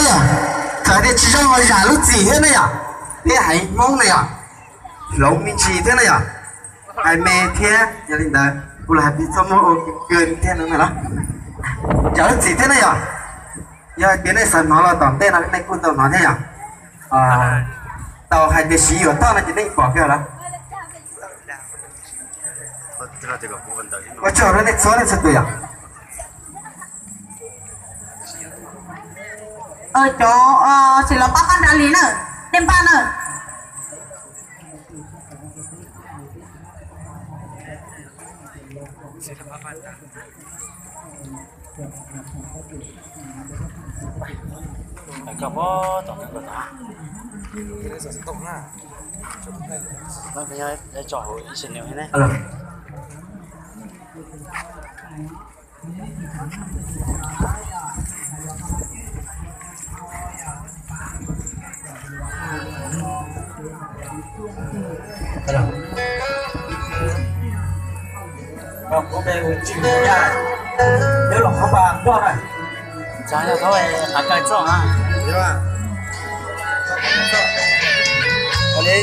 Yog, txawm tias tsis zoo los zam lub txim thiab na yom, peb haiv Hmoob na yom, hloov me ntsis thiab na yom, hais me thiab. Yog li ntawd kuv los hais peb txhob muab ua kawg thiab no na los. Zam lub txim thiab na yom. Yog hais tias nej xav hnov los tom ntej no nej kuj tau hnov thiab yom. Tau hais tias siv yuam toj no ces nej pom kiag lawm. Ua tsaug rau nej txhua leej txhua tus yom. Cov tsis los pab pab nrad li na, nej npaj na.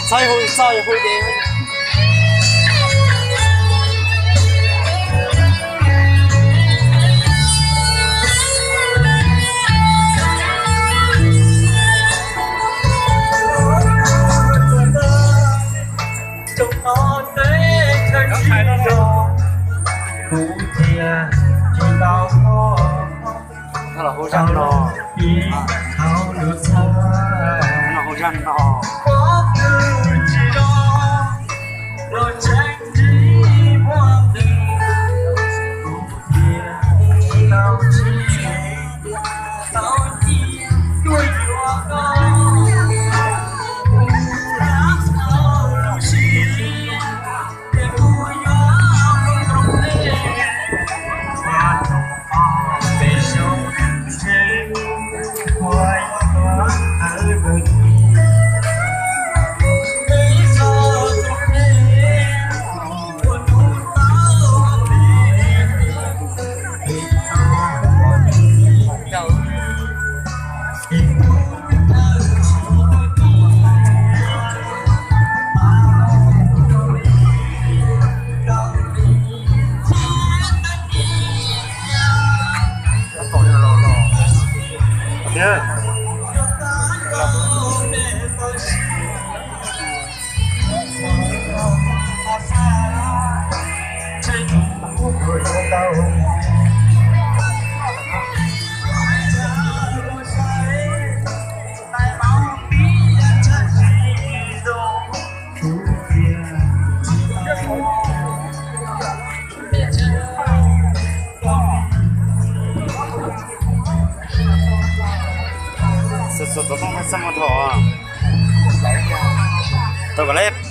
Txhob hu txoj hu de. Los hu zaj no, los hu zaj no. Tau kom lawv